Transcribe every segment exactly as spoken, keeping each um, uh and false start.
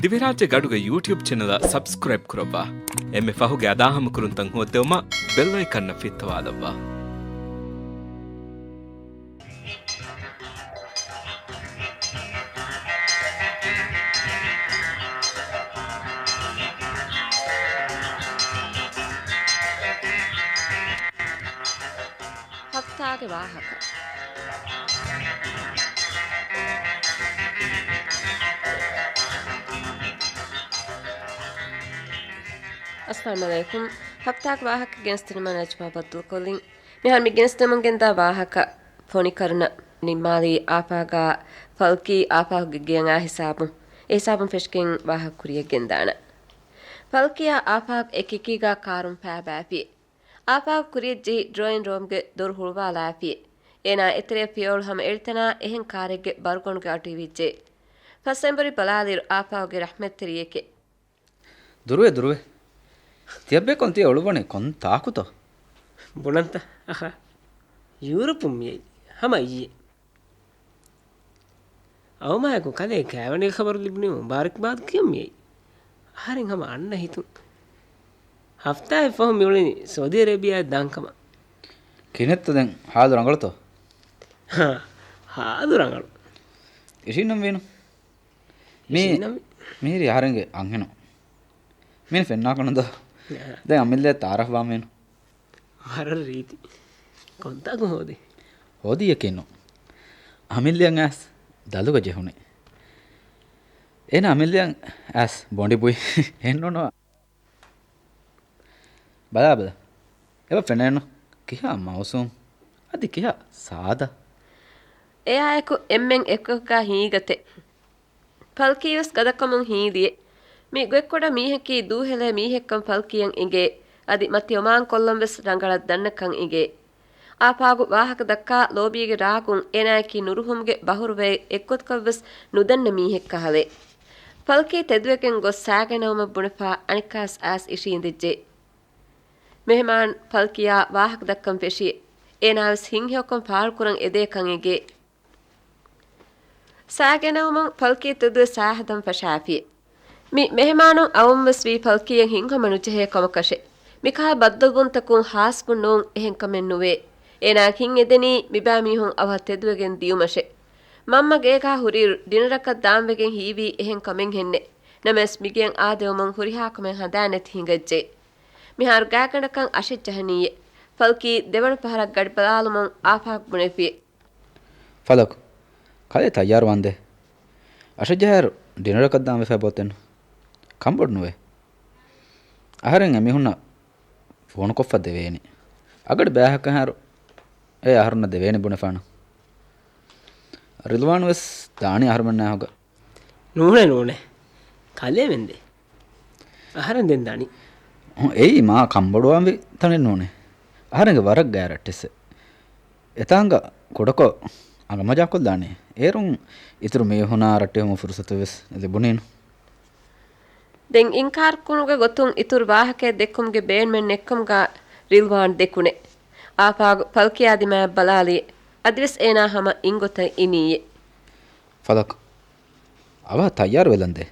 ދިވެހިރާއްޖޭގެ އަޑުގެ ޔޫޓިއުބް ޗެނަލަށް ސަބްސްކްރައިބް ކުރައްވާ. އެންމެ ފަހުގެ އަދާހަމަކުރުންތައް ހޯއްދެވުމަށް ބެލް އައިކަންއަށް ފިއްތަވާލައްވާ. ހަފްތާގެ ވާހަކަ. އައްސަލާމު ޢަލައިކުމް. ހަފްތާގެ ވާހަކަ ގެނެސްދިނުމަށް ނަޖްމާ ބައްދަލުކޮށްލިން. މިހާރު މި ގެނެސްދެމުން ގެންދާ ވާހަކަ ފޮނިކަރުނަ ނިންމާލީ އާފާގާ ފަލްކީ އާފާގެ ގެޔަށް އާ ހިސާބުން. އެ ހިސާބުން ފެށިގެން ވާހަކަ ކުރިޔަށް ގެންދާނަ. ފަލްކީއާ އާފާގް އެކިއެކީގާ ކާރުން ފައިބާފި. އާފާގު ކުރިޔަށް ޖެހި ޑްރޯއިން ރޫމްގެ ދޮރު ހުޅުވާލާފި. އޭނާ އެތެރެއަށް ފިޔަވަޅު ހަމަ އެޅިތަނާ އެހެން ކާރެއްގެ ބަރުގަނޑުގެ އަޑު އިވިއްޖެ. ފަސްއެނބުރި ބަލާލިއިރު އާފާގުގެ ރަޙްމަތްތެރިއެކޭ. ދުރުވެ، ދުރުވެ. ތިޔަބޭކޮން ތިޔަ އުޅުއްވަނީ ކޮން ތާކުތޯ؟ ބުނަންތަ އަޚާ؟ ޔޫރަޕުން މިއައީ ހަމަ އިއްޔެ. އަވަމާއެކު ކަލޭ ކާވެނީ ޚަބަރު ލިބުނީ މުބާރަކްބާދު ކިޔަން މިއައީ. އަހަރެން ހަމަ އަންނަ ހިތުން. ހަފްތާއެއް ފަހު މިއުޅެނީ ސައުދީ އަރޭބިއާއަށް ދާން ކަމަށް. ކިހިނެއްތަ ދެން ހާލު ރަނގަޅުތޯ؟ ހާ، ހާލު ރަނގަޅު. އިށީންނަން ވީނު. މީ، އިށީންނަން ވީ. މިހިރީ އަހަރެންގެ އަންހެނު. މީނު ފެންނާކަށް ނުދޯ. ޔާ. ދެން އަމިއްލައަށް ތަޢާރަފް ވާން ވީނު. ވަރަށް ރީތި. ކޮންތާކު ހޯދި؟ ހޯދިޔަކީނު. އަމިއްލައަށް އައިސް ދަލުގަ ޖެހުނީ. އޭނަ އަމިއްލައަށް އައިސް ބޮނޑި ބުއި. އެހެންނޫނު. ބަލާބަލަ. އެބަ ފެނޭނު. ކިހާ މައުސޫމް. އަދި ކިހާ ސާދަ. އެއާއެކު އެންމެން އެކަކުގާ ހީގަތެއް. ފަލްކީވެސް ގަދަކަމުން ހީލިއެ. މި ގޮތްކޮޑަށް މީހަކީ ދޫހެލޭ މީހެއްކަން ފަލްކީއަށް އިނގޭ. އަދި މަތި އޮމާންކޮށްލަން ވެސް ރަނގަޅަށް ދަންނަކަން އިނގޭ. އާފާގު ވާހަކަ ދައްކާ ލޯބީގެ ރާގުން އޭނާއަކީ ނުރުހުމުގެ ބަހުރުވައެއް އެއްގޮތަކަށްވެސް ނުދަންނަ މީހެއް ކަހަލައެ. ފަލްކީ ތެދުވެގެން ގޮސް ސާގެނައުމަށް ބުނެފާ އަނެއްކާސް އައިސް އިށީނދެއްޖެ. މެހެމާން ފަލްކީއާ ވާހަކަ ދައްކަން ފެށި. އޭނާވެސް ހިތްހެޔޮކޮށް ފާޅުކުރަން އެދޭކަން އެނގޭ. ސާގެނައުމުން ފަލްކީ ތެދުވެ ސާހަދަން ފަށާފި. މި މެހެމާނުން އައުމުންވެސް ވީ ފަލްކީއަށް ހިތްހަމަ ނުޖެހޭ ކަމަކަށެ. މިކަހަލަ ބައްދަލުވުންތަކުން ހާސްވުން ނޫން އެހެން ކަމެއް ނުވޭ. އޭނާ ހިތް އެދެނީ މިބާ މީހުން އަވަހަށް ތެދުވެގެން ދިޔުމަށެ. މަންމަ ގޭގާ ހުރިއިރު ޑިނަރަކަށް ދާންވެގެން ހީވީ އެހެން ކަމެއްހެންނެ. ނަމަވެސް މިގެއަށް އާދެވުމުން ހުރިހާ ކަމެއް ހަނދާން ނެތި ހިނގައްޖެ. މިހާރު ގާތްގަނޑަކަށް އަށެއް ޖަހަނީއެ. ފަލްކީ ދެވަނަ ފަހަރަށް ގަޑި ބަލާލުމުން އާފާގު ބުނެފި. ފަލަކު، ކަލޭ ތައްޔާރު ވާންދޭ. އަށެއް ޖަހާއިރު ޑިނަރަކަށް ދާން ވެފަ ބޯތެން. ކަންބޮޑު ނުވޭ. އަހަރެން އެމީހުންނަށް ފޯނުކޮށްފަ ދެވޭނީ. އަގަޑި ބައިހަކަހާއިރު އެ އަހަރުންނަށް ދެވޭނީ ބުނެފާނަ. ރިލްވާން ވެސް ދާނީ އަހަރުމެންނާހުގަ. ނޫނޭ، ނޫނޭ. ކަލޭމެންދޭ. އަހަރެން ދެން ދާނީ. އެއީ މާ ކަންބޮޑުވާންވީ ތަނެއް ނޫނޭ. އަހަރެންގެ ވަރަށް ގާތް ރައްޓެއްސެއް. އެތާނގަ ކުޑަކޮށް އަނގަމަޖާކޮށްލާނީ. އޭރުން އިތުރު މީހުނާ ރައްޓެހުމު ފުރުސަތު ވެސް ލިބުނީނު. ދެން އިންކާރުކުރުމުގެ ގޮތުން އިތުރު ވާހަކައެއް ދެއްކުމުގެ ބޭނުމެއް ނެއްކަމުގަ ރިލްވާން ދެކުނެ. އާފާގު ފަލްކިޔާ ދިމާއަށް ބަލާލި. އަދިވެސް އޭނާ ހަމަ އިންގޮތަށް އިނީއޭ. ފަލަކު. އަވަހަށް ތައްޔާރު ވެލަންދޭ.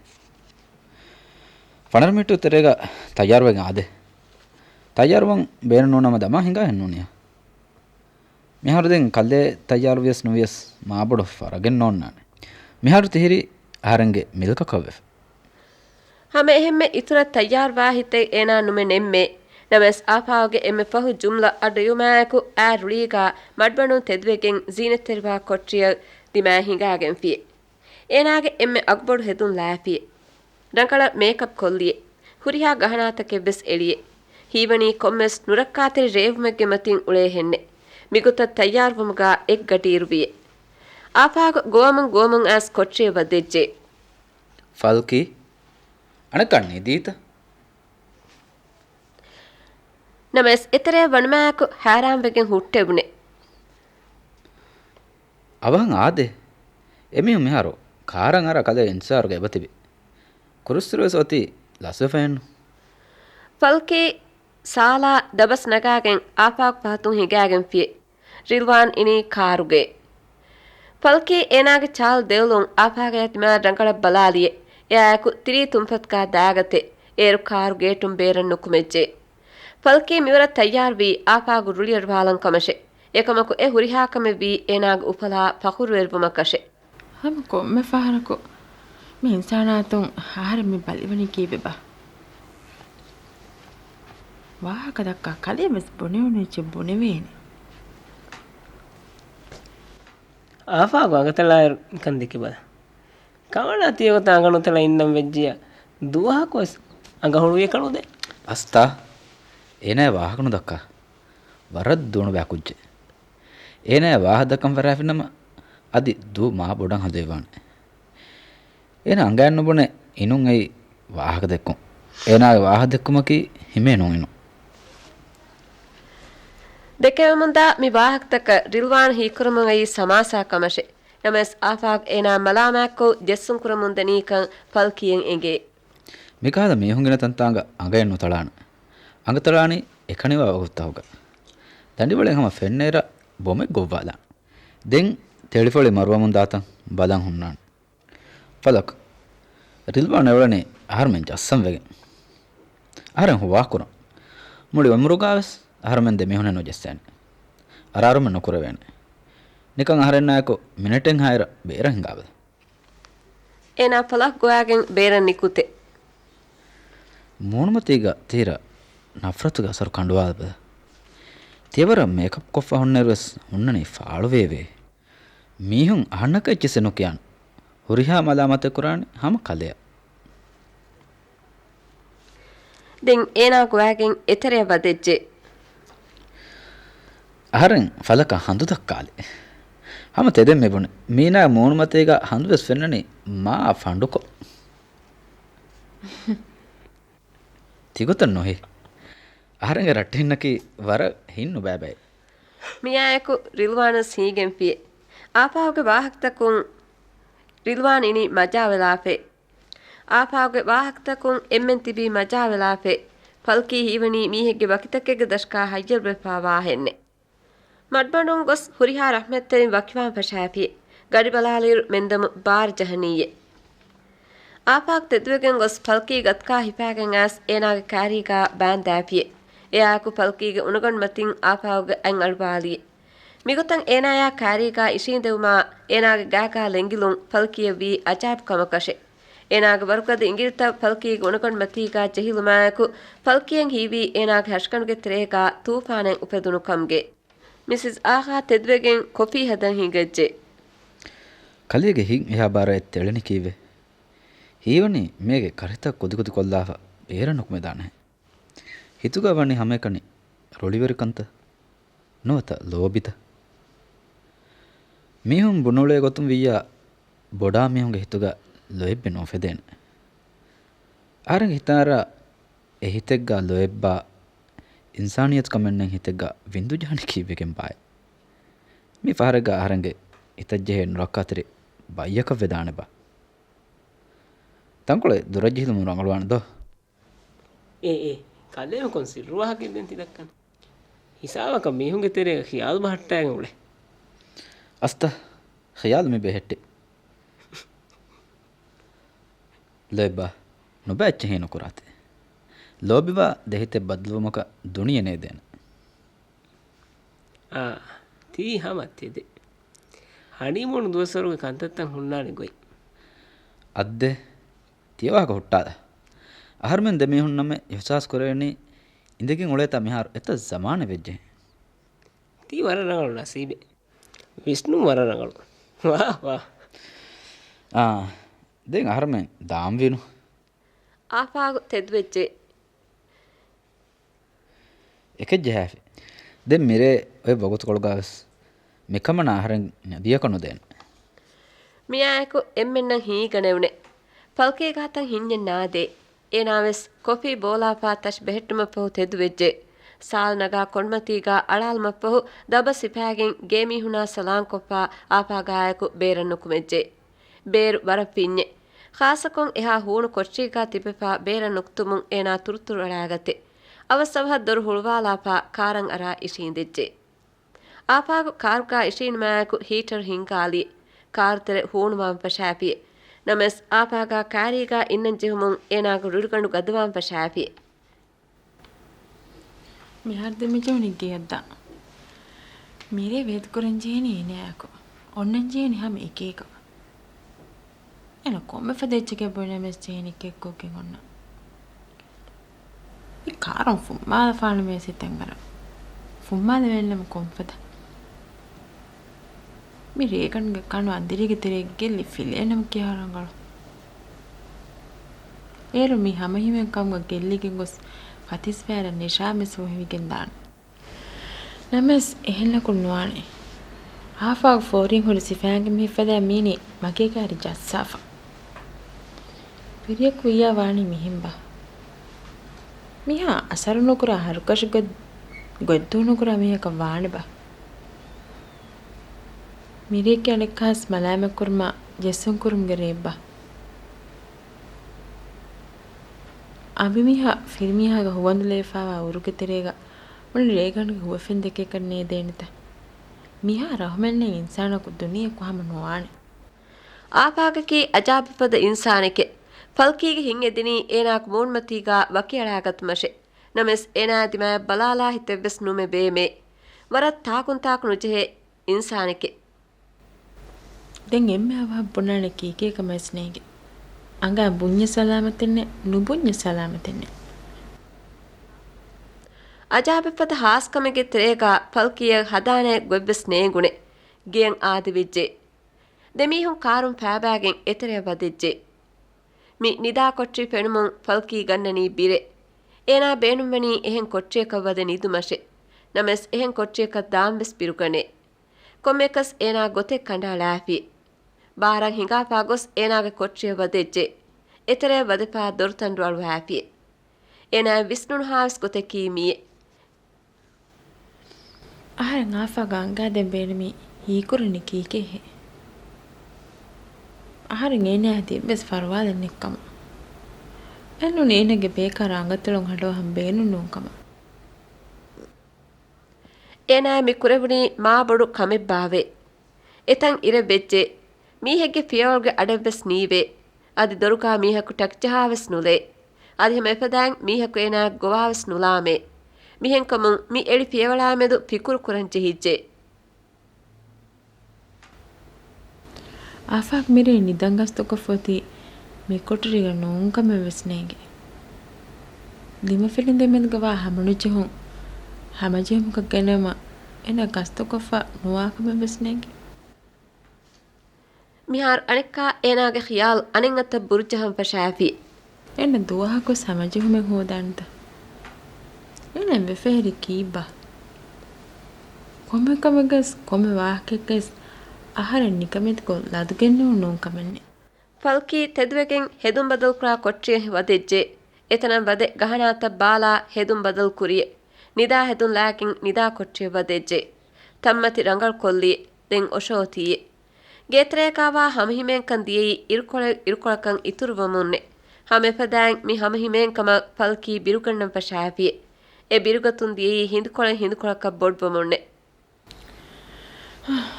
ފަނަރަ މިނިޓު ތެރޭގަ ތައްޔާރުވެގެން އާދޭ. ތައްޔާރުވަން ބޭނުން ނޫނަމަ ދަމާ ހިނގާ ހެންނޫނިޔާ. މިހާރު ދެން ކަލޭ ތައްޔާރުވިޔަސް ނުވިޔަސް މާބޮޑު ފަރަގެއް ނޯންނާނެ. މިހާރު ތިހިރީ އަހަރެންގެ މިލްކަކަށްވެފަ. ހަމައެހެންމެ އިތުރަށް ތައްޔާރުވާ ހިތެއް އޭނާ ނުމެ ނެއްމޭ. ނަމަވެސް އާފާގެ އެންމެ ފަހު ޖުމްލަ އަޑު އިވުމާއެކު އާ ރުޅީގާ މަޑުމަޑުން ތެދުވެގެން ޒީނަތްތެރިވާ ކޮޓަރިއަށް ދިމާ ހިނގާގެންފިޔެ. އޭނާގެ އެންމެ އަގުބޮޑު ހެދުން ލާފިއެ. ރަނގަޅަށް މޭކަޕް ކޮށްލިއެ. ހުރިހާ ގަހަނާތަކެއްވެސް އެޅިއެ. ހީވަނީ ކޮންމެސް ނުރައްކާތެރި ރޭވުމެއްގެ މަތިން އުޅޭހެންނެ. މިގޮތަށް ތައްޔާރުވުމުގާ އެއްގަޑިއިރުވިއެ. އާފާގު ގޮވަމުން ގޮވަމުން އައިސް ކޮޓަރިއަށް ވަދެއްޖެ. ފަލްކީ؟ އަނެއްކާ ނިދީތަ؟ ނަމަވެސް އެތެރެއަށް ވަނުމާއެކު ހައިރާންވެގެން ހުއްޓެވުނެ. އަވަހަށް އާދޭ. އެމީހުން މިހާރު ކާރަށް އަރާ ކަލޭ އިންތިޒާރުގަ އެބަތިބި. ކުރުއްސިރުވެސް އޮތީ ލަސްވެފައެއްނު. ފަލްކީ ސާލާ ދަބަސް ނަގާގެން އާފާގު ފަހަތުން ހިނގާގެންފިއެ. ރިލްވާން އިނީ ކާރުގައި. ފަލްކީ އޭނާގެ ޗާލު ދެއުލުން އާފާގެ ދިމާއަށް ރަނގަޅަށް ބަލާލިއެ. އެއާއެކު ތިރީ ތުންފަތުގާ ދާގަތެއް. އޭރު ކާރު ގޭޓުން ބޭރަށް ނުކުމެއްޖެ. ފަލްކީ މިވަރަށް ތައްޔާރުވީ އާފާގު ރުޅިއަރުވާލަން ކަމަށެ. އެކަމަކު އެ ހުރިހާ ކަމެއްވީ އޭނާގެ އުފަލާ ފަޚުރުވެރިވުމަކަށެ. ހަމަ ކޮންމެ ފަހަރަކު މި އިންސާނާތުން އަހަރެން މި ބަލިވަނީ ކީއްވެބާ؟ ވާހަކަ ދައްކާ ކަލޭ ވެސް ބުނެވުނު އެއްޗެއް ބުނެވޭނެ. އާފާގު އަނގަތެޅާއިރު ނިކަން ދެކިބަލަ. ކަމަނާ ތިޔަގޮތަށް އަނގަ ނުތެޅަ އިންނަން ވެއްޖިއްޔާ ދުވަހަކުވެސް އަނގަ ހުޅުވިއަކަށް ނުދޭ. އަސްތާ، އޭނާ ވާހަކަ ނުދައްކާ. ވަރަށް ދޫނުބައި ކުއްޖެއް. އޭނާ ވާހަކަ ދައްކަން ފަށާފިނަމަ އަދި ދޫ މާ ބޮޑަށް ހަލުވިވާނެ. އޭނާ އަނގައެއް ނުބުނެ އިނުން އެއީ ވާހަކަ ދެއްކުން. އޭނާގެ ވާހަކަ ދެއްކުމަކީ ހިމޭނުން އިނުން. ދެކެވެމުންދާ މި ވާހަކަތަކަށް ރިލްވާން ހީކުރަމުން އައީ ސަމާސާ ކަމަށެ. ނަމަވެސް އާފާގް އޭނާ މަލާމާތްކޮށް ޖެއްސުން ކުރަމުން ދަނީކަން ފަލްކީއަށް އެނގޭ. މިކަހަލަ މީހުން ގިނަ ތަންތާނގަ އަނގައެއް ނުތަޅާނެ. އަނގަ ތަޅާނީ އެކަނިވާ ވަގުތުތަކުގަ. ދަނޑިވަޅެއް ހަމަ ފެންނައިރަށް ބޮމެއް ގޮއްވާލާނެ. ދެން ތެޅިފޮޅި މަރުވަމުން ދާތަން ބަލަން ހުންނާނެ. ފަލަކް، ރިލްވާން އެއުޅެނީ އަހަރުމެން ޖައްސަން ވެގެން. އަހަރެން ހުވާކުރަން. މުޅި އުމުރުގާވެސް އަހަރުމެން ދެމީހުންނެއް ނުޖެއްސޭނެ. އަރާރުމެއް ނުކުރެވޭނެ. ނިކަން އަހަރެންނާއެކު މިނެޓެއްހާއިރަށް ބޭރަށް ހިނގާބަލަ. އޭނާ ފަލަކް ގޮވާގެން ބޭރަށް ނިކުތެ. މޫނުމަތީގަ ތިހިރަ ނަފްރަތުގެ އަސަރު ކަނޑުވާލަބަލަ. ތިޔަވަރަށް މޭކަޕް ކޮށްފަ ހުންނައިރުވެސް ހުންނަނީ ފާޅުވެވޭ. މީހުން އަހަންނަކަށް އެއްޗިއްސެއް ނުކިޔާނެ. ހުރިހާ މަލާމަތެއް ކުރާނެ ހަމަ ކަލެއަށް. ދެން އޭނާ ގޮވާގެން އެތެރެއަށް ވަދެއްޖެ. އަހަރެން ފަލަކަށް ހަނދު ދައްކާލި. ހަމަ ތެދެއް މިބުނި. މީނާ މޫނުމަތީގަ ހަނދުވެސް ފެންނަނީ މާ ފަނޑުކޮށް. ތިގޮތަށް ނުހި. އަހަރެންގެ ރައްޓެހިންނަކީ ވަރަށް ހިތް ނުބައިބައި. މިއާއެކު ރިލްވާނަސް ހީގެންފިއެ. އާފާގުގެ ވާހަކަތަކުން ރިލްވާން އިނީ މަޖާވެލާފެ. އާފާގުގެ ވާހަކަތަކުން އެންމެން ތިބީ މަޖާވެލާފެ. ފަލްކީ ހީވަނީ މީހެއްގެ ވަކިތަކެއްގެ ދަށަކާ ހައްޔަރުވެފާ ވާހެންނެއް. މަޑުމަޑުން ގޮސް ހުރިހާ ރަޙްމަތްތެރިން ވަކިވާން ފަށާފި. ގަޑިބަލާލިއިރު މެންދަމު ބާރު ޖަހަނީއެ. އާފާގް ތެދުވެގެން ގޮސް ފަލްކީ ގަތުގާ ހިފާގެން އައިސް އޭނާގެ ކާރީގާ ބާންދާފިއެ. އެއާއެކު ފަލްކީގެ އުނަގަނޑު މަތިން އާފާގްގެ އަތް އަޅުވާލިއެ. މިގޮތަށް އޭނާޔާ ކާރީގާ އިށީނދެވުމާ އޭނާގެ ގާގާ ލެނގިލުން ފަލްކީއަށްވީ އަޖާއިބު ކަމަކަށެ. އޭނާގެ ވަރުގަދަ އިނގިލިތައް ފަލްކީގެ އުނަގަނޑުމަތީގާ ޖެހިލުމާއެކު، ފަލްކީއަށް ހީވީ އޭނާގެ ހަށިގަނޑުގެ ތެރޭގާ ތޫފާނެއް އުފެދުނު ކަމުގެ. މިސިސް އާހާ ތެދުވެގެން ކޮފީ ހަދަން ހިނގައްޖެ. ކަލޭގެ ހިތް އެހާ ބާރަށް އެ ތެޅެނީ ކީއްވެ؟ ހީވަނީ މީގެ ކަރިތައް ކުދިކުދި ކޮށްލާފަ ބޭރަށް ނުކުމެދާނެހެން. ހިތުގަ ވަނީ ހަމައެކަނި ރުޅިވެރިކަންތައް ނުވަތަ ލޯބިތައް. މީހުން ބުނެ އުޅޭ ގޮތުން ވިއްޔާ، ބޮޑާ މީހުންގެ ހިތުގަ ލޯތްބެއް ނުއުފެދޭނެ. އަހަރެންގެ ހިތަށް އަރާ، އެ ހިތެއްގަ ލޯތްބާ އިންސާނިއްޔަތުކަމެއް ނެތް ހިތެއްގަ ވިންދު ޖަހަނީ ކީއްވެގެން ބާއޭ؟ މި ފަހަރެއްގަ އަހަރެންގެ ހިތަށް ޖެހޭ ނުރައްކާތެރި ބައްޔަކަށް ވެދާނެބާ؟ ތަންކޮޅެއް ދުރަށް ޖެހިލުމުން ރަނގަޅުވާނެ ދޯ؟ އޭ އޭ، ކަލޭމެ ކޮން ސިއްރު ވާހަކައެއް ދެން ތި ދައްކަނީ؟ ހިސާބަކަށް މީހުންގެ ތެރޭގަ ޚިޔާލު ބަހައްޓާގެން އުޅޭ. އަސްތަ، ޚިޔާލު މި ބެހެއްޓި. ލޯތްބާ، ނުބައި އެއްޗެއް ހީނުކުރާތި. ލޯބިވާ ދެހިތެއް ބަދަލުވުމަކަށް ދުނިޔެ ނޭދޭނެ. އާ، ތީ ހަމަ ތެދެއް. ހަނީމޫނު ދުވަސްވަރުގެ ކަންތައްތައް ހުންނާނެ ގޮތް. އައްދެ، ތިޔަ ވާހަކަ ހުއްޓާލަ. އަހަރުމެން ދެމީހުންނަމެ އިޙްސާސް ކުރެވެނީ އިނދެގެން އުޅޭތާ މިހާރު އެތައް ޒަމާނެއް ވެއްޖެ. ތީ ވަރަށް ރަނގަޅު ނަސީބެއް. ވިސްނުން ވަރަށް ރަނގަޅު. ވާ، ވާ. އާ، ދެން އަހަރުމެން ދާންވީނު. އާފާގު ތެދުވެއްޖެ. އެކެއް ޖަހާފި. ދެން މިރޭ އޮތް ވަގުތުކޮޅުގަވެސް މިކަމަނާ އަހަރެން ނަދިޔަކަށް ނުދޭނެ. މިއާއެކު އެންމެންނަށް ހީގަނެވުނެ. ފަލްކީގާތަން ހިންޏެއް ނާދޭ. އޭނާވެސް ކޮފީ ބޯލާފާ ތަށި ބެހެއްޓުމަށްފަހު ތެދުވެއްޖެ. ސާލް ނަގާ ކޮނޑުމަތީގާ އަޅާލުމަށްފަހު ދަބަސް ހިފާގެން ގޭމީހުނާ ސަލާންކޮށްފާ އާފާގާއެކު ބޭރަށް ނުކުމެއްޖެ. ބޭރު ވަރަށް ފިންޏެ. ޚާއްޞަކޮށް އެހާ ހޫނު ކޮޓަރީގާ ތިބެފާ ބޭރަށް ނުކުތުމުން އޭނާ ތުރުތުރު އަޅާގަތެ. އަވަސް އަވަހަށް ދޮރު ހުޅުވާލާފާ ކާރަށް އަރާ އިށީނދެއްޖެ. އާފާގު ކާރުގާ އިށީނުމާއެކު ހީޓަރު ހިންގާލި. ކާރު ތެރެ ހޫނުވާން ފަށާފި. ނަމަވެސް އާފާގާ ކާރީގާ އިންނަން ޖެހުމުން އޭނާގެ ރުޅިގަނޑު ގަދަވާން ފަށާފި. މިހާރު ދެމިޖެހުނީ ގެޔަށްދާން. މިރޭ ވޭތުކުރަން ޖެހެނީ އޭނާއާއެކު. އޮންނަން ޖެހެނީ ހަމަ އެކީގަ. އޭނަ ކޮންމެ ފަދަ އެއްޗެކޭ ބުނެ ނަމަވެސް ޖެހެނީ ކެއްކޮށްގެން އޮންނަ. މި ކާރުން ފުއްމާލަފާނަމޭ ސިތަންގަރަ. ފުއްމާލެވޭންނަމަ ކޮންފަދަ؟ މި ރޭގަނޑުގެ ކަނު އަނދިރީގެ ތެރޭގަ ގެއްލި ފިލޭނަމަ ކިހާ ރަނގަޅު؟ އޭރު މި ހަމަހިމޭން ކަމުގަ ގެއްލިގެން ގޮސް ފަތިސްބޭރަށް ނިޝާމެސް ފޮހެވިގެން ދާނެ. ނަމަވެސް އެހެން ލަކުން ނުވާނެ. އާފާގު ފޯރިން ހުރި ސިފައިންގެ މި ހިފަދާ މީނީ މަގޭގާ ހުރި ޖައްސާފަ. ބިރިޔަކު ވިއްޔާ ވާނީ މިހެންބާ؟ މިހާ އަސަރު ނުކުރާ ހަރުކަށި ގޮތް، ގޮތްދޫ ނުކުރާ މީހަކަށް ވާނެބާ؟ މިރޭގެ އަނެއްކާސް މަލާމަތްކުރުމާ ޖެއްސުން ކުރުމުގެ ރެއެއްބާ؟ އަނބިމީހާ ފިރިމީހާގެ ހުވަނދުލެވިފާވާ އުރުގެ ތެރޭގަ މުޅި ރޭގަނޑުގެ ހުވަފެން ދެކޭކަށް ނޭދޭނެތަ؟ މިހާ ރަހުމެއްނެތް އިންސާނަކު ދުނިޔެ ކޮހަމަ ނުވާނެ. އާފާގަކީ އަޖާބެއްފަދަ އިންސާނެކޭ. ފަލްކީގެ ހިތް އެދިނީ އޭނާގެ މޫނުމަތީގާ ވަކިއަޅާގަތުމަށެ. ނަމަވެސް އޭނާ ދިމާޔަށް ބަލާލާ ހިތެއްވެސް ނުމެ ބޭމޭ. ވަރަށް ތާކުންތާކު ނުޖެހޭ އިންސާނެކޭ. ދެން އެންމެ އަވަހަށް ބުނާނެ ކީކޭ ކަމެއް ވެސް ނޭނގެ. އަނގައިން ބުންޏެއް ސަލާމަތެއްނެއް، ނުބުންޏެއް ސަލާމަތެއްނެއް. އަޖާބެއްފަދަ ހާސްކަމެއްގެ ތެރޭގާ ފަލްކީއަށް ހަދާނޭ ގޮތްވެސް ނޭނގުނެ. ގެޔަށް އާދެވިއްޖެ. ދެމީހުން ކާރުން ފައިބާގެން އެތެރެއަށް ވަދެއްޖެ. މި ނިދާ ކޮޓަރި ފެނުމުން ފަލްކީ ގަންނަނީ ބިރެއް. އޭނާ ބޭނުންވަނީ އެހެން ކޮޓަރިއަކަށް ވަދެ ނިދުމަށެ. ނަމަވެސް އެހެން ކޮޓަރިއަކަށް ދާންވެސް ބިރުގަނެ. ކޮންމެއަކަސް އޭނާ ގޮތެއް ކަނޑައަޅާފި. ބާރަށް ހިނގާފާ ގޮސް އޭނާގެ ކޮޓަރިއަށް ވަދެއްޖެ. އެތެރެއަށް ވަދެފާ ދޮރުތަނޑު އަޅުވާފި. އޭނާއަށް ވިސްނުނުހާވެސް ގޮތަކީ މިއެއް. އަހަރެން އާފާގަ އަނގައިދޭން ބޭނުމީ ހީކުރަނީ ކީކޭހޭ؟ އަހަރެން އޭނާއަށް ތިއްބެސް ފަރުވާލެއް ނެތްކަމަށް. އެނޫނީ އޭނާގެ ބޭކާރު އަނގަތެޅުން ހަޑުއަހަން ބޭނުން ނޫންކަމަށް. އޭނާ މި ކުރެވުނީ މާބޮޑު ކަމެއްބާވޭ. އެތަން އިރެއްވެއްޖެ. މީހެއްގެ ފިޔަވަޅުގެ އަޑެއްވެސް ނީވޭ. އަދި ދޮރުގާ މީހަކު ޓަކިޖަހާވެސް ނުލޭ. އަދި ހަމަ އެފަދައިން މީހަކު އޭނާއަށް ގޮވާވެސް ނުލާމޭ. މިހެންކަމުން މި އެޅި ފިޔަވަޅާމެދު ފިކުރު ކުރަން ޖެހިއްޖެ. އާފާގު މިރޭ ނިދަން ގަސްތުކޮށްފަ އޮތީ މި ކޮޓަރީގަ ނޫން ކަމެއް ވެސް ނޭނގެ. ދިމަފިލިން ދެމެދުގަ ވާ ހަމަނުޖެހުން، ހަމަޖެހުމަކަށް ގެނައުމަށް އޭނާ ގަސްތުކޮށްފަ ނުވާ ކަމެއް ވެސް ނޭނގެ. މިހާރު އަނެއްކާ އޭނާގެ ޚިޔާލު އަނެއް އަތަށް ބުރުޖަހަން ފަށާފި. އޭނަ ދުވަހަކުވެސް ހަމަޖެހުމެއް ހޯދާނެތަ؟ އޭނަ ވެފަހެރި ކީއްބާ؟ ކޮންމެ ކަމެއްގަސް، ކޮންމެ ވާހަކައެއްގަސް އަހަރެން ނިކަމެތިކޮށް ލަދުގެންނެވުން ނޫން ކަމެއްނެއް. ފަލްކީ ތެދުވެގެން ހެދުން ބަދަލުކުރާ ކޮޓަރިއަށް ވަދެއްޖެ. އެތަނަށް ވަދެ ގަހަނާތައް ބާލާ ހެދުން ބަދަލު ކުރިއެ. ނިދާ ހެދުން ލާގެން ނިދާ ކޮޓަރިއަށް ވަދެއްޖެ. ތަންމަތި ރަނގަޅު ކޮށްލިއެ. ދެން އޮށޯތީއެ. ގޭތެރޭގާވާ ހަމަހިމޭންކަން ދިޔައީ އިރުކޮޅެއް އިރުކޮޅަކަށް އިތުރުވަމުންނެ. ހަމައެފަދައިން މި ހަމަހިމޭންކަމަށް ފަލްކީ ބިރުގަންނަން ފަށާފިއެ. އެ ބިރުގަތުން ދިޔައީ ހިނދުކޮޅެއް ހިނދުކޮޅަކަށް ބޮޑުވަމުންނެ.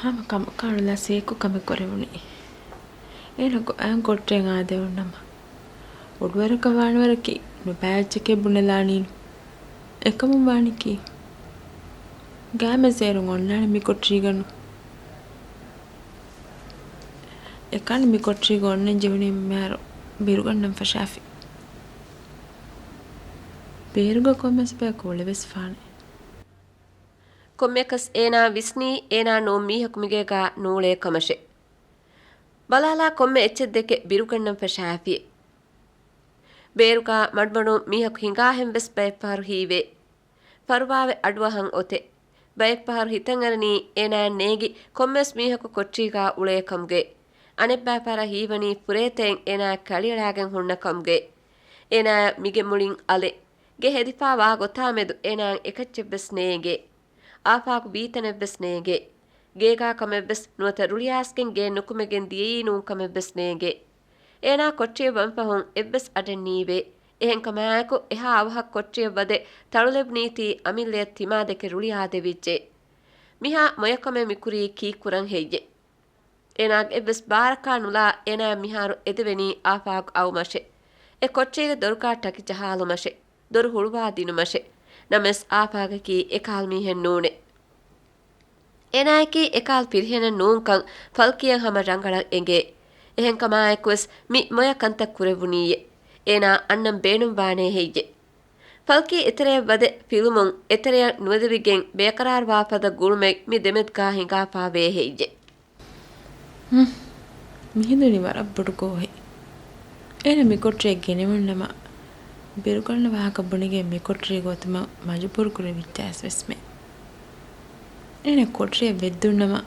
ހަމަ ކަމަކާ އަޅުލާ ސޭކު ކަމެއް ކުރެވުނީ. އޭނަ ގޮ-، އައިން ކޮޓަރިއަށް އާދެވުން ނަމަ. އުޑުވަރަކަށް ވާނެ ވަރަކީ ނުބައި އެއްޗެކޭ ބުނެލާނީނު. އެކަމުން ވާނީކީ؟ ގާމެސް އޭރުން އޮންނާނެ މި ކޮޓަރީގަ ނޫން. އެކަނި މި ކޮޓަރީގަ އޮންނަން ޖެހުނީ މިހާރު ބިރުގަންނަން ފަށާފި. ބޭރުގަ ކޮންމެސް ބަޔަކު އުޅެވެސް ފާނެ. ކޮންމެއަކަސް އޭނާ ވިސްނީ އޭނާ ނޫން މީހަކު މިގޭގާ ނޫޅޭ ކަމަށެ. ބަލާލާ ކޮންމެ އެއްޗެއް ދެކެ ބިރުގަންނަން ފަށާފި. ބޭރުގާ މަޑުމަޑުން މީހަކު ހިނގާހެންވެސް ބައެއްފަހަރު ހީވޭ. ފަރުވާވެ އަޑުއަހަން އޮތެ. ބައެއްފަހަރު ހިތަށްއަރަނީ އޭނާއަށް ނޭނގި ކޮންމެސް މީހަކު ކޮޓަރީގާ އުޅޭ ކަމުގެ. އަނެއްބައިފަހަރަށް ހީވަނީ ފުރޭތައެއް އޭނާއަށް ކަޅިއަޅާގެން ހުންނަ ކަމުގެ. އޭނާއަށް މިގެ މުޅިން އަލެ. ގެ ހެދިފާ ވާ ގޮތާމެދު އޭނާއަށް އެކައްޗެއްވެސް ނޭނގޭ. އާފާގު ވީތަނެއްވެސް ނޭނގޭ. ގޭގާ ކަމެއްވެސް ނުވަތަ ރުޅިއާސްގެން ގެއެއް ނުކުމެގެން ދިޔައީ ނޫން ކަމެއްވެސް ނޭނގޭ. އޭނާ ކޮޓަރިއަށް ވަންފަހުން އެއްވެސް އަޑެއް ނީވޭ. އެހެންކަމާއެކު އެހާ އަވަހަށް ކޮޓަރިއަށް ވަދެ ތަޅުލެވުނީތީ އަމިއްލަޔަށް ތިމާ ދެކެ ރުޅިއާދެވިއްޖެ. މިހާ މޮޔަކަމެއް މިކުރީ ކީއްކުރަން ހެއްޔެ؟ އޭނާގެ އެއްވެސް ބާރަކާ ނުލާ އޭނާ މިހާރު އެދެވެނީ އާފާގު އައުމަށެ. އެ ކޮޓަރީގެ ދޮރުގާ ޓަކި ޖަހާލުމަށެ. ދޮރު ހުޅުވާ ދިނުމަށެ. ނަމަވެސް އާފާގަކީ އެކަހަލަ މީހެއް ނޫނެ. އޭނާއަކީ އެކަހަލަ ފިރިހެނެއް ނޫންކަން ފަލްކީއަށް ހަމަ ރަނގަޅަށް އެނގޭ. އެހެންކަމާއެކުވެސް މި މޮޔަ ކަންތައް ކުރެއްވުނީއޭ. އޭނާ އަންނަން ބޭނުންވާނޭ ހެއްޔެ؟ ފަލްކީ އެތެރެޔަށް ވަދެ ފިލުމުން އެތެރެޔަށް ނުވެދެވިގެން ބޭކަރާރުވާ ފަދަ ގުޅުމެއް މި ދެމެދުގާ ހިނގާފާވޭ ހެއްޔެ؟ ހުން. މިހިނދުނީ ވަރަށް ބޮޑު ގޯހެއް. އޭނަ މިކޮޓަރިއަށް ގެނެވުނުނަމަ، ބިރުގަންނަ ވާހަކަ ބުނެގެން މިކޮޓަރީގަ އޮތުމަށް މަޖުބޫރު ކުރެވިއްޖެއަސް ވެސްމެ. އޭނަ ކޮޓަރިއަށް ވެއްދުންނަމަ،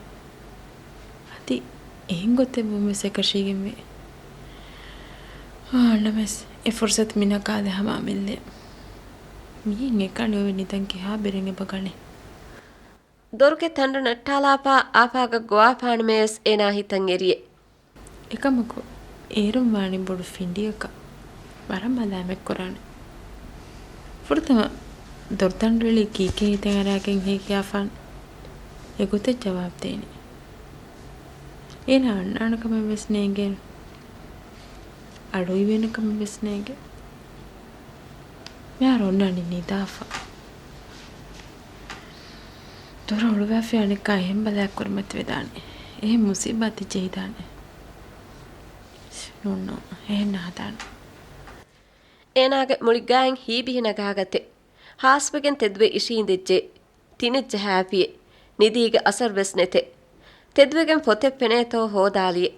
އަދި އެހެން ގޮތެއްވުން ވެސް އެކަށީގެންވޭ. އާ، ނަމަވެސް އެ ފުރުސަތު މި ނަގާލެ ހަމަ އަމިއްލަ. މިހެން އެކަނި އޮވެ ނިދަން ކިހާ ބެރެއް އެބަ ގަނެ؟ ދޮރުގެ ތަނޑު ނައްޓާލާފާ އާފާގަ ގޮވާފާނަމަވެސް އޭނާ ހިތަށް އެރިއެ. އެކަމަކު، އޭރުން ވާނީ ބޮޑު ފިނޑިއަކަށް. ވަރަށް މަލާމަތްކުރާނެ. ފުރަތަމަ ދޮރުތަނޑު އެޅި ކީކޭ ހިތަށް އަރާގެން ހޭ ކިޔާފާނެ. އެގޮތަށް ޖަވާބު ދޭނެ. އޭނާ އަންނާނެ ކަމެއް ވެސް ނޭނގޭނެ. އަޑު އިވޭނެ ކަމެއް ވެސް ނޭނގެ. މިހާރު އޮންނާނީ ނިދާފަ. ދޮރު ހުޅުވާފަ އަނެއްކާ އެހެން ބަލާ ކުރިމަތިވެދާނެ. އެހެން މުސީބާތެއް ޖެހިދާނެ. ނޫން، ނޫން. އެހެން ނާދާނެ. އޭނާގެ މުޅި ގާތް ހީބިހި ނަގާގަތެ. ހާސްވެގެން ތެދުވެ އިށީނދެއްޖެ. ތިނެއް ޖަހާފިއެ. ނިދީގެ އަސަރު ވެސް ނެތެ. ތެދުވެގެން ފޮތެއް ފެނޭތޯ ހޯދާލިއެ.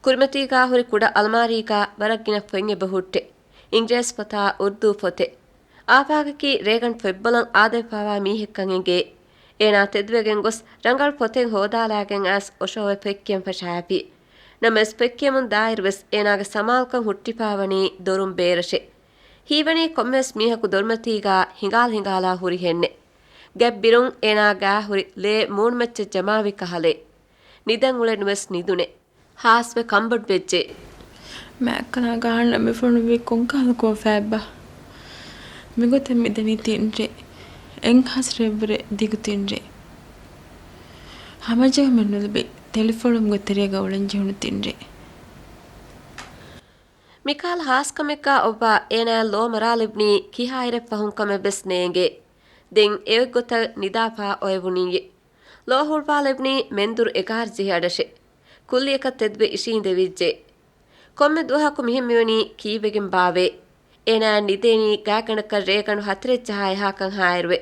ކުރިމަތީގާ ހުރި ކުޑަ އަލްމާރީގާ ވަރަށް ގިނަ ފޮތް އެބަ ހުއްޓެ. އިނގިރޭސި ފޮތާ އުރްދޫ ފޮތެއް. އާފާގަކީ ރޭގަނޑު ފޮތްބަލަން އާދަވެފާވާ މީހެއްކަން އެނގޭ. އޭނާ ތެދުވެގެން ގޮސް ރަނގަޅު ފޮތެއް ހޯދާލާގެން އައިސް އޮށޯވެ ފޮތްކިޔަން ފަށާފި. ނަމަވެސް ފޮތްކިޔަމުން ދާއިރުވެސް އޭނާގެ ސަމާލުކަން ހުއްޓިފާވަނީ ދޮރުން ބޭރަށެ. ހީވަނީ ކޮންމެވެސް މީހަކު ދޮރުމަތީގާ ހިނގާލް ހިނގާލާ ހުރިހެންނެ. ގެއަށް ބިރުން އޭނާ ގާ ހުރި ލޭ މޫނުމައްޗަށް ޖަމާވި ކަހަލައެއް. ނިދަން އުޅެނުވެސް ނިދުނެ. ހާސްވެ ކަނބޮޑުވެއްޖެ. މާތްކަލާ ގާން ނަމެފުނުވީ ކޮންކަހަލަ ކޯފާއެއްބާ؟ މިގޮތަށް މިދަނީ ތިން ރޭ. އެއްހާސް ރޭއްވުރެ ދިގު ތިން ރޭ. ހަމަޖެހުމެއް ނުލިބި ތެލިފޮޅުމުގެ ތެރޭގަ އުޅެންޖެހުނު ތިން ރޭ. މިކަހަލަ ހާސްކަމެއްގާ އޮއްވާ އޭނާއަށް ލޯ މަރާލެވުނީ ކިހާއިރެއް ފަހުން ކަމެއް ވެސް ނޭނގޭ. ދެން އެއޮތްގޮތަށް ނިދާފާ އޮއެވުނީއޭ. ލޯ ހުޅުވާލެވުނީ މެންދުރު އެގާރަ ޖެހޭ އަޑަށެ. ކުއްލިއަކަށް ތެދުވެ އިށީނދެވިއްޖެ. ކޮންމެ ދުވަހަކު މިހެން މިވަނީ ކީއްވެގެން ބާވޭ؟ އޭނާއަށް ނިދޭނީ ގާތްގަނޑަކަށް ރޭގަނޑު ހަތަރެއް ޖަހާ އެހާކަން ހާއިރުވެ.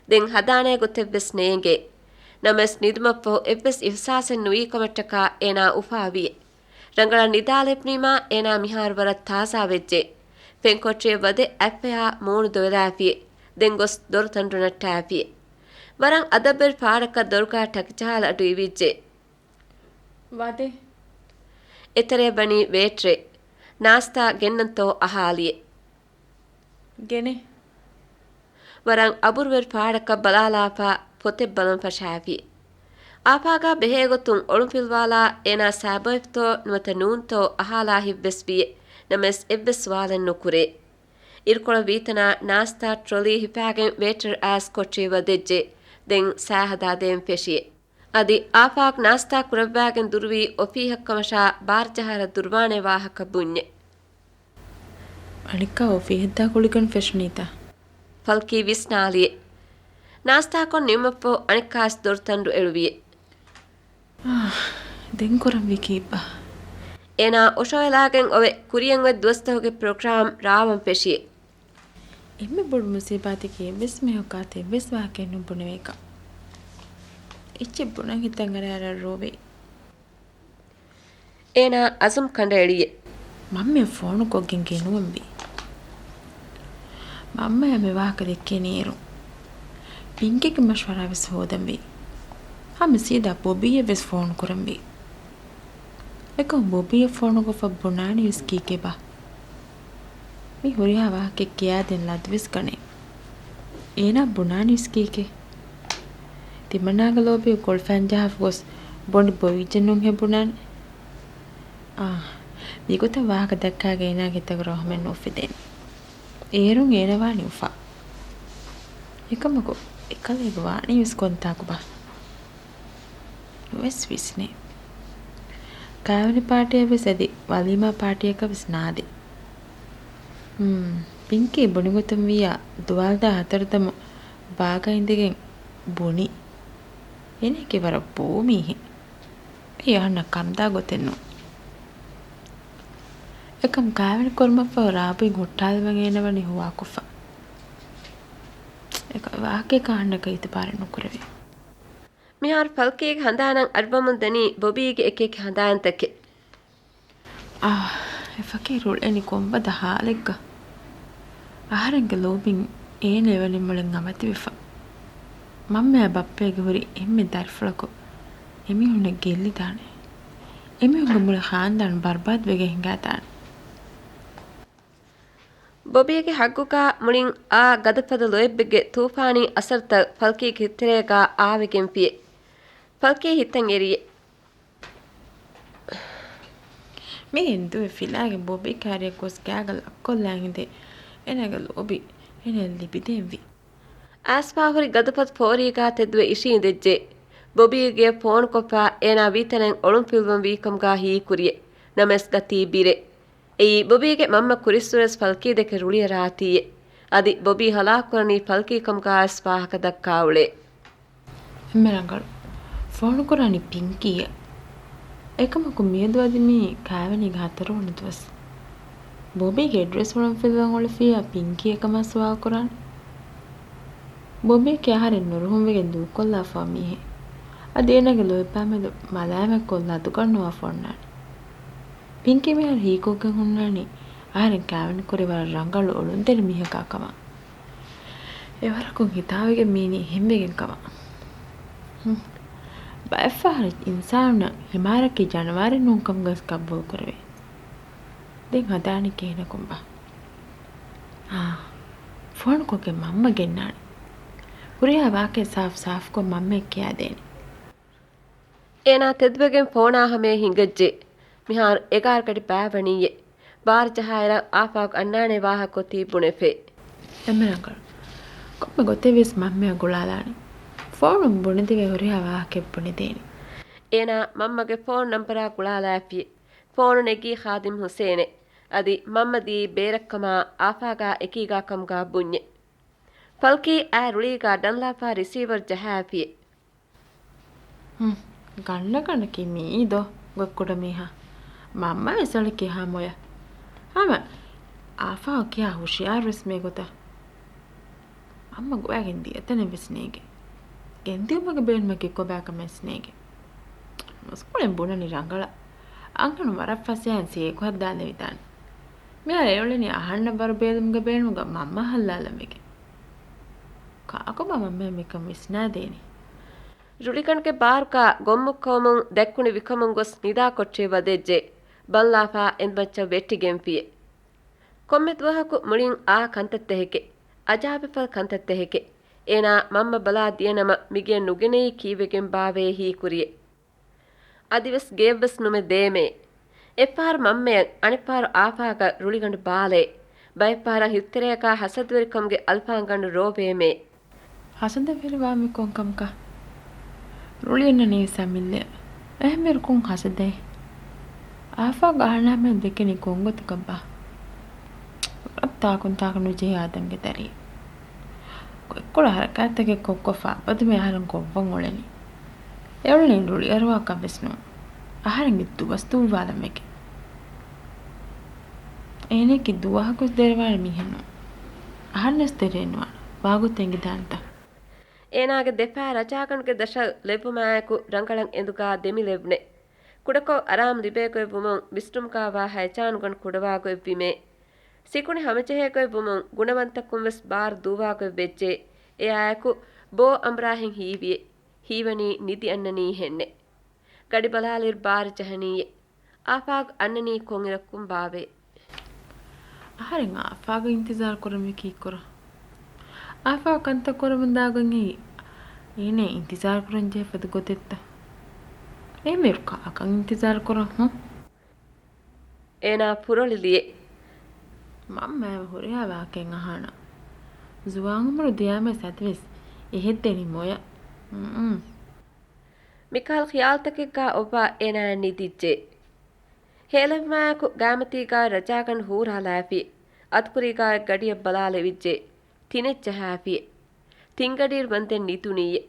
ދެން ހަދާނޭ ގޮތެއް ވެސް ނޭނގޭ. ނަމަވެސް ނިދުމަށްފަހު އެއްވެސް އިހްސާސެއް ނުވީ ކަމަށްޓަކާ އޭނާ އުފާވިއެ. ރަނގަޅަށް ނިދާލެވުނީމާ އޭނާ މިހާރު ވަރަށް ތާޒާވެއްޖެ. ފެންކޮޓަރިއަށް ވަދެ އަތްފަޔާ މޫނު ދޮވެލާފިއެ. ދެން ގޮސް ދޮރު ތަނޑު ނައްޓާފިއެ. ވަރަށް އަދަބުވެރި ފާޑަކަށް ދޮރުގާ ޓަކިޖަހާލަ އަޑު އިވިއްޖެ. ވަދެ. އެތެރެއަށް ވަނީ ވޭޓްރެއް. ނާސްތާ ގެންނަންތޯ އަހާލިއެ. ގެނެ. ވަރަށް އަބުރުވެރި ފާޑަކަށް ބަލާލާފާ ފޮތެއް ބަލަން ފަށާފި. އާފާގާ ބެހޭގޮތުން އޮޅުންފިލުވާލާ އޭނާ ސާބޮއެފްތޯ ނުވަތަ ނޫންތޯ އަހާލާ ހިތްވެސް ވިއެ. ނަމަވެސް އެއްވެސް ސުވާލެއް ނުކުރޭ. އިރުކޮޅަށް ވީތަނާ ނާސްތާ ޓްރޮލީ ހިފާގެން ވޭޓަރު އައިސް ކޮޓަރިއަށް ވަދެއްޖެ. ދެން ސާހަދާ ދޭން ފެށިއެ. އަދި އާފާގް ނާސްތާ ކުރައްވާގެން ދުރުވީ އޮފީހަށްކަމަށާ ބާރު ޖަހާލަ ދުރުވާނެ ވާހަކަ ބުންޏެ. އަނެއްކާ އޮފީހަށްދާ ގުޅިގެން ފެށުނީތަ؟ ފަލްކީ ވިސްނާލިއެ. ނާސްތާކޮށް ނިމުމަށްފަހު އަނެއްކާވެސް ދޮރު ތަނޑު އެޅުވިއެ. އާ، ދެން ކުރަންވީ ކީއްބާ؟ އޭނާ އޮށޯވެލާގެން އޮވެ ކުރިއަށް އޮތް ދުވަސްތަކުގެ ޕްރޮގްރާމް ރާވަން ފެށިއެ. އެންމެ ބޮޑު މުސީބާތަކީ އެއްވެސް މީހަކާ އެއްވެސް ވާހަކައެއް ނުބުނެވޭކަން. އެއްޗެއް ބުނަން ހިތަށް އަރާ އަރާ ރޯވޭ. އޭނާ އަޒުމް ކަނޑައެޅިއެ. މަންމައަށް ފޯނުކޮށްގެން ގެނުވަންވީ. މަންމަޔަށް މި ވާހަކަ ދެއްކޭނީ އޭރު. ޕިންކީގެ މަޝްވަރާ ވެސް ހޯދަންވީ. ހަމަ ސީދާ ބޮބީއަށް ވެސް ފޯނު ކުރަންވީ. އެކަމް ބޮބީއަށް ފޯނުކޮށްފަ ބުނާނީވެސް ކީކޭބާ؟ މި ހުރިހާ ވާހަކައެއް ކިޔާދޭން ލަދުވެސް ގަނޭ. އޭނާ ބުނާނީވެސް ކީކޭ؟ ތިމަންނާގެ ލޯބި ކޮޅުފައިން ޖަހާފަ ގޮސް ބޮނޑި ބޮވިއްޖެ ނޫންހޭ ބުނާނެ. އާ، މިގޮތަށް ވާހަކަ ދައްކާގެ އޭނާގެ ހިތަކަށް ރަހުމެއް ނުއުފެދޭނެ. އޭރުން އޭނަ ވާނީ އުފާ. އެކަމަކު، އެކަލޭގެ ވާނީވެސް ކޮންތާކުބާ؟ ނުވެސް ވިސްނޭ. ކާވެނި ޕާޓީއަށް ވެސް އަދި ވަލީމާ ޕާޓީއަކަށް ވެސް ނާދޭ. ހުން، ޕިންކީ ބުނިގޮތުން ވިއްޔާ ދުވާލުދާ ހަތަރު ދަމު ބާގަ އިނދެގެން ބުނި. އޭނައަކީ ވަރަށް ބޯ މީހެއް. އެއީ އަހަންނަށް ކަންދާ ގޮތެއް ނޫން. އެކަމް ކާވެނި ކުރުމަށްފަހު ރާބިން ހުއްޓާލަމަށް އޭނަ ވަނީ ހުވާކޮށްފަ. އެކަ-، ވާހަކައަކަށް އަހަންނަކަށް އިތުބާރެއް ނުކުރެވޭ. މިހާރު ފަލްކީގެ ހަނދާނަށް އަރުވަމުން ދަނީ ބޮބީގެ އެކިއެކި ހަނދާންތަކެއް. އާ، އެ ފަކީރު އުޅެނީ ކޮންބަދަ ހާލެއްގަ؟ އަހަރެންގެ ލޯބިން އޭނަ އެވަނީ މުޅިން އަމަދިވެފަ. މަންމައާ ބައްޕައިގެ ހުރި އެންމެ ދަރިފުޅަކު އެމީހުންނަށް ގެއްލިދާނެ. އެމީހުންގެ މުޅި ޚާންދާން ބަރުބާދުވެގެން ހިނގާދާނެ. ބޮބީގެ ހައްގުގަ މުޅިން އާ ގަދަފަދަ ލޯތްބެއްގެ ތޫފާނީ އަސަރުތައް ފަލްކީގެ ހިތްތެރޭގަ އާވެގެންފިއެ. ފަލްކީ ހިތަށް އެރިއެ. މި ހިނދުއެއް ފިލާގެން ބޮބީ ކާރިއަށް ގޮސް ގާގަ ލައްކޮށްލާ ހިނދެ އޭނަގެ ލޯބި އޭނަ ލިބިދޭންވީ. އައިސްފާ ހުރި ގަދަފަދަ ފޯރީގަ ތެދުވެ އިށީނދެއްޖެ. ބޮބީގެ ފޯނުކޮށްފަ އޭނާ ވީތަނެއް އޮޅުންފިލްވަން ވީކަމުގަ ހީކުރިއެ. ނަމަވެސް ގަތީ ބިރެ. އެއީ ބޮބީގެ މަންމަ ކުރިއްސުރެސް ފަލްކީ ދެކެ ރުޅިއަރާތީއެ. އަދި ބޮބީ ހަލާކުކުރަނީ ފަލްކީ ކަމުގަ އައިސް ފާހަގަ ދައްކާ އުޅޭ. އެންމެ ރަނގަޅު. ފޯނުކުރާނީ ޕިންކީއެއް. އެކަމަކު މިއަދު އަދި މީ ކާވެނީގެ ހަތަރުވަނަ ދުވަސް. ބޮބީގެ އެޑްރެސް އޮޅުންފިލްވަން އުޅެފިއްޔާ ޕިންކީ އެކަމާ ސުވާލު ކުރާނެ. ބޮބީއަކީ އަހަރެން ނުރުހުންވެގެން ދޫކޮށްލާފަ މީހެއް. އަދި އޭނާގެ ލޯތްބާމެދު މަލާމަތްކޮށް ލަދުގަންނަވާފަ އޮންނާނެ. ޕިންކީ މިހާރު ހީކޮށްގެން ހުންނާނީ އަހަރެން ކާވެނި ކުރި ވަރަށް ރަނގަޅު އޮޅުންތެރި މީހަކާ ކަމަށް. އެވަރަކުން ހިތާވެގެން މީނީ ހެންވެގެން ކަމަށް. ހުން. ބައެއްފަހަރު އިންސާނުންނަށް ހިމާރަކީ ޖަނަވާރެއް ނޫން ކަމުގަސް ގަބޫލު ކުރެވޭ. ދެން ހަދާނީ ކިހިނަކުންބާ؟ އާ، ފޯނުކޮށްގެން މަންމަ ގެންނާނެ. ހުރިހާ ވާހަކަ ސާފް ސާފްކޮށް މަންމައަށް ކިޔާދޭނެ. އޭނާ ތެދުވެގެން ފޯނާ ހަމަޔަށް ހިނގައްޖެ. މިހާރު އެގާރަ ގަޑި ބާވަނީއޭ. ބާރު ޖަހާއިރަށް އާފާގު އަންނާނޭ ވާހަކަ އޮތީ ބުނެފޭ. އެންމެ ރަނގަޅު. ކޮންމެ ގޮތެއް ވެސް މަންމަޔަށް ގުޅާލާނެ. ފޯނުން ބުނެދެވޭ ހުރިހާ ވާހަކައެއް ބުނެދޭނެ. އޭނާ މަންމަގެ ފޯނު ނަންބަރާ ގުޅާލާފި. ފޯނު ނެގީ ޚާދިމް ހުސޭނެ. އަދި މަންމަ ދިޔައީ ބޭރަށްކަމާ އާފާގާ އެކީގާ ކަމުގާ ބުންޏެ. ފަލްކީ އާ ރުޅީގާ ޑަންލާފާ ރިސީވަރު ޖަހާފި. ހުން، ގަންނަ ގަނޑަކީ މިއީ ދޯ ގޮތްކުޑަ މީހާ. މަންމަ ވެސް އަޅަ ކިހާ މޮޔަ. ހަމަ އާފާ ކިހާ ހުޝިޔާރު ވެސް މޭ ގޮތަށް. މަންމަ ގޮވައިގެން ދިޔަތަނެއް ވެސް ނޭގެ. ގެންދިއުމުގެ ބޭނުމަކީ ކޮބާ ކަމެއް ވެސް ނޭގެ. މުސްކުޅެން ބުނަނީ ރަނގަޅަށް. އަންހެނުން ވަރަށް ފަސޭހައިން ސޭކު ހައްދާލެވިދާނެ. މިހާރު އެއުޅެނީ އަހަންނަށް ވަރު ބޭލުމުގެ ބޭނުމުގަ މަންމަ ހައްލާލަން ވެގެން. ކާކުބާ މަންމައަށް މިކަން ވިސްނާދޭނެ. ރުޅިގަނޑުގެ ބާރުގާ ގޮންމުއްކަމުން ދެއްކުނި ވިކަމުން ގޮސް ނިދާކޮށްޓެއް ވަދެއްޖެ. ބަންލާފާ އެނދުމައްޗަށް ވެއްޓިގެންފިއެ. ކޮންމެ ދުވަހަކު މުޅިން އާ ކަންތައްތަހެކެ، އަޖާބެފަލް ކަންތައްތަހެކެ. އޭނާ މަންމަ ބަލާ ދިޔަނަމަ މިގެއަށް ނުގެނެއީ ކީއްވެގެންބާވޭ ހީކުރިއެ. އަދިވެސް ގެޔަށްވެސް ނުމެ ދޭމޭ. އެއްފަހަރު މަންމަޔަށް އަނެއްފަހަރު އާފާގަ ރުޅިގަނޑު ބާލޭ. ބައެއްފަހަރަށް ހިތްތެރެއަކާ ހަސަދަވެރިކަމުގެ އަލްފާންގަނޑު ރޯވޭމޭ. ހަސަދަވެރިވާމެ ކޮންކަމަކަށް؟ ރުޅި އަންނަނީ ވެސް އަމިއްލަޔަށް. އެހެންވީރު ކޮން ހަސަދައެއް؟ އާފާގު އަހަންނާމެ ދެކެނީ ކޮންގޮތަކަށްބާ؟ ތާކުން ތާކު ނުޖެހޭ އާދަމްގެ ދަރިއެއް. ގޮތްކޮޅު ހަރަކާތްތަކެއް ކޮށްކޮށްފަ އަބަދުމެ އަހަރެން ގޮއްވަން އުޅެނީ. އެއުޅެނީ ރުޅިއަރުވާކަށް ވެސް ނޫން. އަހަރެންގެ ދުވަސް ދުއްވާލަން ވެގެން. އޭނައަކީ ދުވަހަކުވެސް ދެރަވާނެ މީހެއް ނޫން. އަހަންނަސް ދެރައެއް ނުވާނެ. ވާގޮތެއް އެނގިދާނެތަ؟ އޭނާގެ ދެފާ ރަޖާގަނޑުގެ ދަށަށް ލެއްވުމާއެކު ރަނގަޅަށް އެނދުގާ ދެމި ލެވުނެ. ކުޑަކޮށް އަރާމު ލިބޭގޮތް ވުމުން ވިސްނުމުގާ ވާ ހަޔަޖާނުގަނޑު ކުޑަވާގޮތް ވީމޭ. ސިކުނޑި ހަމަޖެހޭގޮތް ވުމުން ގުނަވަންތަކުން ވެސް ބާރު ދޫވާގޮތް ވެއްޖެ. އެއާއެކު ބޯ އަނބުރާހެން ހީވިއެ. ހީވަނީ ނިދި އަންނަނީހެންނެ. ގަޑި ބަލާލިއިރު ބާރު ޖަހަނީއެ. އާފާގު އަންނަނީ ކޮންއިރަކުން ބާވޭ؟ އަހަރެން އާފާގަ އިންތިޒާރު ކުރަންވީ ކީއްކުރަން؟ އާފާގު ކަންތައް ކުރަމުންދާގޮތް އެއީ އޭނަ އިންތިޒާރު ކުރަން ޖެހޭ ފަދަ ގޮތެއްތަ؟ އެހެންވީރު ކާކަށް އިންތިޒާރު ކުރަން ހުން؟ އޭނާ ފުރޮޅިލިއެ. މަންމަ އެ ހުރިހާ ވާހަކައެއް އަހާނަން. ޒުވާން އުމުރު ދިޔާމަސް އަދިވެސް އެހެއްދެނީ މޮޔަ. މުމް. މިކަހަލަ ޚިޔާލުތަކެއްގާ އޮއްވާ އޭނާއަށް ނިދިއްޖެ. ހޭލެވުމާއެކު ގާމަތީގާ ރަޖާގަނޑު ހޫރާލާފި. އަތުކުރީގާ ގަޑިއަށް ބަލާލެވިއްޖެ. ތިނެއް ޖަހާފި. ތިންގަޑިއިރު ވަންދެން ނިދުނީއެ.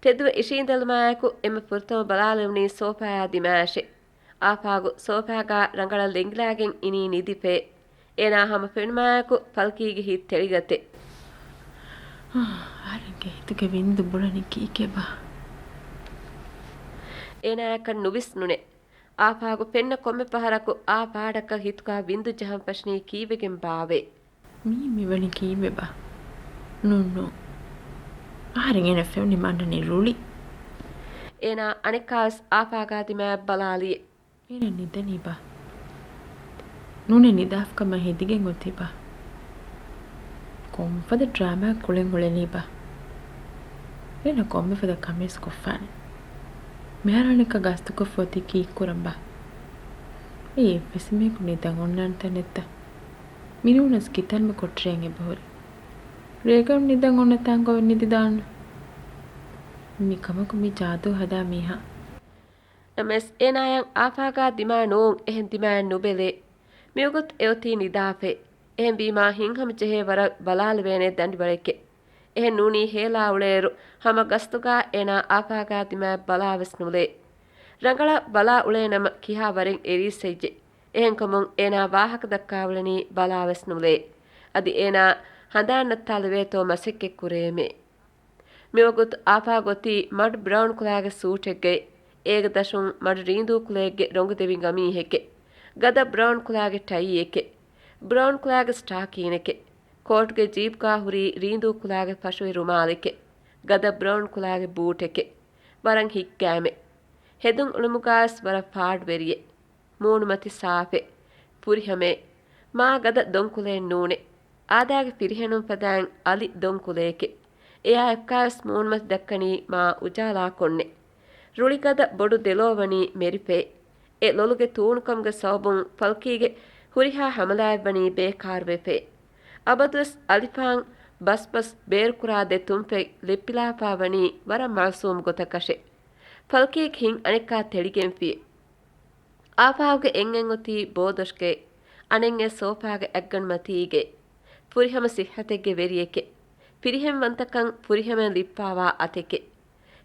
ތެދުވެ އިށީނދެލުމާއެކު އެންމެ ފުރަތަމަ ބަލާލެވުނީ ސޯފާއާ ދިމާއަށެ. އާފާގު ސޯފާގާ ރަނގަޅަށް ލެނގިލާގެން އިނީ ނިދިފޭ. އޭނާ ހަމަ ފެނުމާއެކު ފަލްކީގެ ހިތް ތެޅިގަތެ. އާ، އަހަރެންގެ ހިތުގެ ވިންދު ބުޅަނީ ކީކޭބާ؟ އޭނާއަކަށް ނުވިސްނުނެ. އާފާގު ފެންނަ ކޮންމެ ފަހަރަކު އާ ފާޑަކަށް ހިތުގާ ވިންދު ޖަހަން ފަށަނީ ކީއްވެގެން ބާވޭ؟ މީ މިވަނީ ކީއްވެބާ؟ ނޫން، ނޫން. އަހަރެން އޭނަ ފެނުނީ މަންނަނީ ރުޅި. އޭނާ އަނެއްކާވެސް އާފާގާ ދިމާއަށް ބަލާލިއެ. އޭނަ ނިދަނީބާ؟ ނޫނޭ ނިދާފަ ކަމަށް ހެދިގެން އޮތީބާ؟ ކޮންފަދަ ޑްރާމާ ކުޅެން އުޅެނީބާ؟ އޭނަ ކޮންމެފަދަ ކަމެއް ކޮށްފާނެ. މިހާރު އަނެއްކާ ގަސްތުކޮށްފަ އޮތީ ކީއްކުރަންބާ؟ އެ އެއްވެސް މީހަކު ނިދަން އޮންނާނެ ތަނެއްތަ؟ މިނޫނަސް ކިތަންމެ ކޮޓަރިއެއް އެބަހުރި. ރޭގަނޑު ނިދަން އޮންނަ ތާނގޮވެ ނިދިދާން. މިކަމަކު މި ޖާދޫ ހަދާ މީހާ. ނަމަވެސް އޭނާޔަށް އާފާގާ ދިމާ ނޫން އެހެން ދިމާއެއް ނުބެލޭ. މިވަގުތު އެއޮތީ ނިދާފޭ. އެހެންވީމާ ހިތްހަމަޖެހޭ ވަރަށް ބަލާލެވޭނެ ދަނޑިވަޅެކޭ. އެހެން ނޫނީ ހޭލާ އުޅޭއިރު ހަމަ ގަސްތުގާ އޭނާ އާފާގާ ދިމާއަށް ބަލާވެސް ނުލޭ. ރަނގަޅަށް ބަލާ އުޅޭނަމަ ކިހާ ވަރެއް އެރީސް ހެއްޔެ؟ އެހެންކަމުން އޭނާ ވާހަކަ ދައްކާ އުޅެނީ ބަލާވެސް ނުލޭ. އަދި އޭނާ ހަނދާން ނައްތާލެވޭތޯ މަސައްކަތް ކުރޭމޭ. މިވަގުތު އާފާގު އޮތީ މަޑު ބްރައުން ކުލާގެ ސޫޓެއްގައި. އޭގެ ދަށުން މަޑު ރީނދޫ ކުލައެއްގެ ރޮނގު ދެވި ގަމީހެކެ. ގަދަ ބްރައުން ކުލާގެ ޓައީއެކެ. ބްރައުން ކުލާގެ ސްޓާކީނެކެ. ކޯޓުގެ ޖީބްގާ ހުރީ ރީނދޫ ކުލާގެ ފަށުވި ރުމާލެކެ. ގަދަ ބްރައުން ކުލާގެ ބޫޓެކެ. ވަރަށް ހިތްގައިމެ. ހެދުން އުޅުމުގާވެސް ވަރަށް ފާޑުވެރިއެ. މޫނުމަތި ސާފެ. ފުރިހަމެ. މާ ގަދަ ދޮންކުލައެއް ނޫނެ. އާދައިގެ ފިރިހެނުން ފަދައިން އަލި ދޮންކުލައެކެ. އެއާ އެއްކާވެސް މޫނުމަތި ދައްކަނީ މާ އުޖާލާކޮށްނެ. ރުޅިގަދަ ބޮޑު ދެލޯ ވަނީ މެރިފޭ. އެ ލޮލުގެ ތޫނުކަމުގެ ސަބަބުން ފަލްކީގެ ހުރިހާ ހަމަލާއެއްވަނީ ބޭކާރުވެފޭ. އަބަދުވެސް އަލިފާން ބަސްބަސް ބޭރުކުރާ ދެ ތުންފަތް ލެއްޕިލާފާ ވަނީ ވަރަށް މައުސޫމް ގޮތަކަށެ. ފަލްކީގެ ހިތް އަނެއްކާ ތެޅިގެންފިއެ. އާފާގުގެ އެންއެން އޮތީ ބޯދޮށްގެ، އަނެއްއެއް ސޯފާގެ އަތްގަނޑުމަތީގެ. ފުރިހަމަ ސިއްހަތެއްގެ ވެރިއެކެ. ފިރިހެން ވަންތަކަން ފުރިހަމައިން ލިއްޕާވާ އަތެކެ.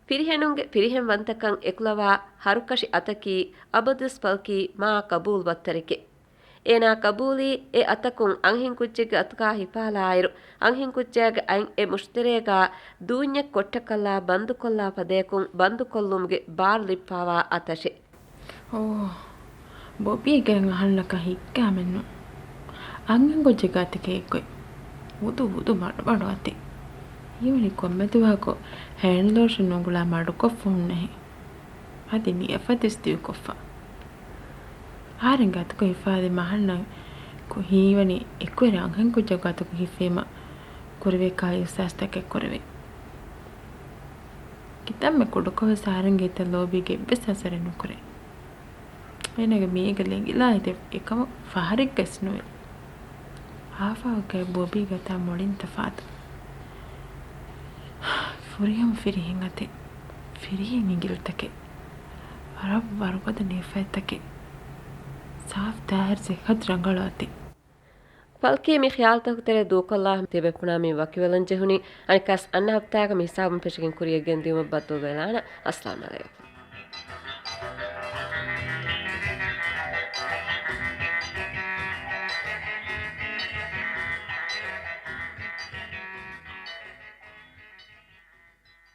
ފިރިހެނުންގެ ފިރިހެން ވަންތަކަން އެކުލަވާ ހަރުކަށި އަތަކީ އަބަދުވެސް ފަލްކީ މާ ޤަބޫލު ވައްތަރެކެ. އޭނާ ޤަބޫލީ އެ އަތަކުން އަންހެންކުއްޖެއްގެ އަތުގާ ހިފާލާއިރު، އަންހެންކުއްޖާގެ އަތް އެ މުށިތެރޭގާ ދޫންޏެއް ކޮއްޓަކަށްލާ ބަންދުކޮށްލާ ފަދަޔަކުން ބަންދުކޮށްލުމުގެ ބާރު ލިއްޕާވާ އަތަށެ. އޯ، ބޮބީ ގެން އަހަންނަކަށް ހިއްކާމެއްނު. އަންހެންކުއްޖެއްގެ އަތެކޭ އެއްގޮތް. ވުދު ވުދު މަޑުމަޑު އަތެއް. ހީވަނީ ކޮންމެ ދުވަހަކު ހޭންޑްލޯޝަން ނުގުޅާ މަޑުކޮށްފަ ހުންނަހެން. އަދި ނިޔަފަތިސް ދިގުކޮށްފަ. އަހަރެންގެ އަތުގަ ހިފާދިން އަހަންނަށް ކު-، ހީވަނީ އެކުވެރި އަންހެންކުއްޖެއްގެ އަތުގަ ހިފީމަ ކުރެވޭ ކަހަލަ އިޙްސާސްތަކެއް ކުރެވޭ. ކިތަންމެ ކުޑަކޮށްވެސް އަހަރެންގެ ހިތަށް ލޯބީގެ އެއްވެސް އަސަރެއް ނުކުރޭ. އޭނާގެ މީގެ ލެނގިލާ ހިތެއް އެކަމަށް ފަހަރެއްގަސް ނުވޭ. އާފާގެ ބޮބީގެ އަތާ މުޅިން ތަފާތު. ފުރިހަމަ ފިރިހެން އަތެއް. ފިރިހެން އިނގިލިތަކެއް. ވަރަށް ވަރުގަދަ ނިޔަފަތްތަކެއް. ސާފު ތާހިރު ސިއްހަތު ރަނގަޅު އަތެއް. ފަލްކީ މި ޚިޔާލުތަކުގެ ތެރޭ ދޫކޮށްލާ ތިޔަބޭފުޅާ މި ވަކިވެލަން ޖެހުނީ. އަނެއްކާސް އަންނަ ހަފްތާގަ މި ހިސާބުން ފެށިގެން ކުރިޔަށް ގެންދިއުމަށް ބައްދަލުވެލާނަން. އައްސަލާމް ޢަލައިކުމް.